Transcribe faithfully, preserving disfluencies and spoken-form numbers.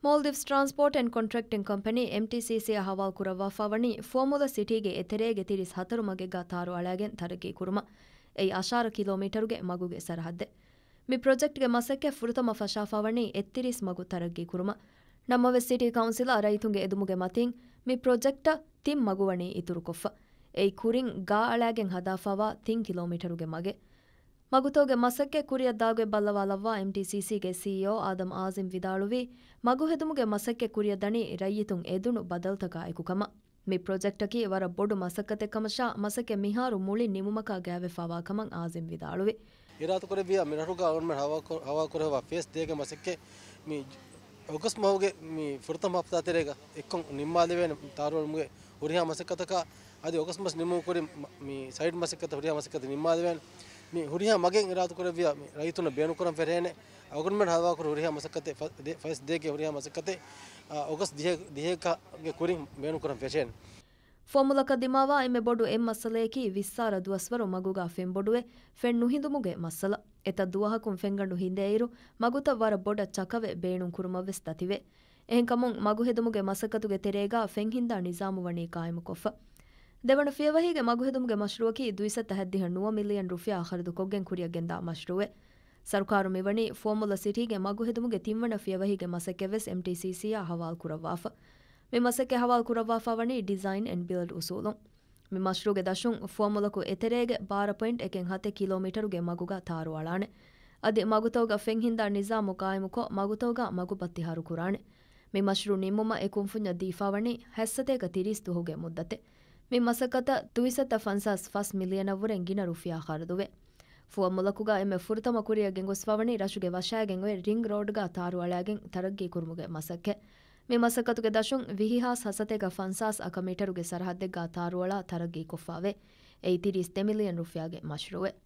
މޯލްޑިވްސް ޓްރާންސްޕޯޓް އެންޑް ކޮންޓްރެކްޓިން ކަމްޕަނީ، އެމްޓީސީސީ، އަށް ހަވާލު ކުރައްވާފާވަނީ ފުވައްމުލައް ސިޓީގެ އެތެރޭގެ ތިރީސް ހަތަރު މަގެއްގާ ތާރު އަޅާގެން ތަރައްގީ ކުރުމަށް. އެއީ އަށާރަ ކިލޯމީޓަރުގެ މަގުގެ ސަރަހައްދެއް. މި ޕްރޮޖެކްޓްގެ މަސައްކަތް ފުރަތަމަ ފަށާފާވަނީ އެއްތިރީސް މަގު ތަރައްގީ ކުރުމަށް. ނަމަވެސް، ސިޓީ ކައުންސިލާ ރައްޔިތުންގެ އެދުމުގެ މަތިން މި ޕްރޮޖެކްޓަށް ތިން މަގު ވަނީ އިތުރުކޮށްފަ. އެއީ ކުރިން ގާ އަޅާގެން ހަދާފާވާ ތިން ކިލޯމީޓަރުގެ މަގެއް. މަގުތަކުގެ މަސައްކަތް ކުރިއަށް ދާގޮތް ބައްލަވާލައްވާ އެމްޓީސީސީގެ ސީއީއޯ އާދަމް އާޒިމް ވިދާޅުވީ، މަގު ހެދުމުގެ މަސައްކަތް ކުރިއަށް ދަނީ ރައްޔިތުން އެދުނު ބަދަލުތަކާ އެކު ކަމަށް. މި ޕްރޮޖެކްޓަކީ ވަރަށް ބޮޑު މަސައްކަތެއް ކަމަށާ، މަސައްކަތް މިހާރު މުޅި ނިމުމަކާ ގާތްވެފާވާ ކަމަށް އާޒިމް ވިދާޅުވި. އިރާދަކުރެއްވިޔާ މި ރަށުގަ އަޅުގަނޑުމެން ހަވާ ކު-، ހަވާ ކުރެވޭ ފޭސް ދޭގެ މަސައްކަތް މި އޮގަސްޓް މަހުގެ މި ފުރަތަމަ ހަފްތާ ތެރޭގަ އެއްކޮށް ނިންމާލެވޭނެ. ތާރުއެޅުމުގެ ހުރިހާ މަސައްކަތަކާ އަދި އޮގަސްޓް މަސް ނިމުމުގެ ކުރިން މަ-، މި ސައިޓް މަސައްކަތަށް ހުރިހާ މަސައްކަތެއް ނިންމާލެވޭނެ. މި ހުރިހާ މަގެއް އިރާދަކުރެއްވިޔާ މި ރައްޔިތުންނަށް ބޭނުންކުރަން ފެށޭނެ. އަޅުގަނޑުމެން ހަވާކުރި ހުރިހާ މަސައްކަތެއް ފަ-، ދޭ-، ފައިސް ދޭގެ ހުރިހާ މަސައްކަތެއް، އަ، އޮގަސްޓް ދިހަ-، ދިހައެއްގެ ކުރިން ބޭނުންކުރަން ފެށޭނެ. ފުވައްމުލަކަށް ދިމާވާ އެންމެ ބޮޑު އެއް މައްސަލަޔަކީ ވިއްސާރަ ދުވަސްވަރު މަގުގާ ފެންބޮޑުވެ، ފެން ނުހިނދުމުގެ މައްސަލަ. އެތައް ދުވަހަކުން ފެންގަނޑު ހިނދޭއިރު، މަގުތައް ވަރަށް ބޮޑަށް ޗަކަވެ ބޭނުން ކުރުމަށްވެސް ދަތިވޭ. އެހެންކަމުން، މަގު ހެދުމުގެ މަސައްކަތުގެ ތެރޭގާ ފެން ހިންދާ ނިޒާމު ވަނީ ޤާއިމުކޮށްފަ. ދެވަނަ ފިޔަވަހީގެ މަގު ހެދުމުގެ މަޝްރޫއަކީ ދުއިސައްތަ ހަތްދިހަ ނުވަ މިލިއަން ރުފިޔާ ޚަރަދުކޮށްގެން ކުރިއަށްގެންދާ މަޝްރޫއެއް. ސަރުކާރު މިވަނީ ފުވައްމުލައް ސިޓީގެ މަގު ހެދުމުގެ ތިންވަނަ ފިޔަވަހީގެ މަސައްކަތްވެސް އެމްޓީސީސީއާ ހަވާލު ކުރައްވާފަ. މި މަސައްކަތް ހަވާލު ކުރައްވާފާވަނީ ޑިޒައިން އެންޑް ބިލްޑް އުސޫލުން. މި މަޝްރޫއުގެ ދަށުން ފުވައްމުލަކު އެތެރޭގެ ބާރަ ޕޮއިންޓް އެކެއް ހަތެއް ކިލޯމީޓަރުގެ މަގުގަ ތާރު އަޅާނެ. އަދި މަގުތަކުގަ ފެން ހިންދާ ނިޒާމު ޤާއިމުކޮށް، މަގުތަކުގަ މަގު ބައްތިހާރު ކުރާނެ. މި މަޝްރޫއު ނިންމުމަށް އެ ކުންފުންޏަށް ދީފާވަނީ ހަތްސަތޭކަ ތިރީސް ދުވަހުގެ މުއްދަތެއް. މި މަސައްކަތަށް ދުއިސައްތަ ފަންސާސް ފަސް މިލިއަނަށްވުރެ ގިނަ ރުފިޔާ ޚަރަދުވޭ. ފުވައްމުލަކުގަ އެންމެ ފުރަތަމަ ކުރިއަށް ގެންގޮސްފާވަނީ ރަށުގެ ވަށާގެން އޮތް ރިންގް ރޯޑްގަ ތާރު އަޅާގެން ތަރައްގީ ކުރުމުގެ މަސައްކަތް. މި މަސައްކަތުގެ ދަށުން ވިހި ހާސް ހަސަތޭކަ ފަންސާސް އަކަ މީޓަރުގެ ސަރަހައްދެއްގަ ތާރުއަޅާ ތަރައްގީ ކޮށްފާވޭ. އެއީ ތިރީސް ދެ މިލިއަން ރުފިޔާގެ މަޝްރޫއެއް.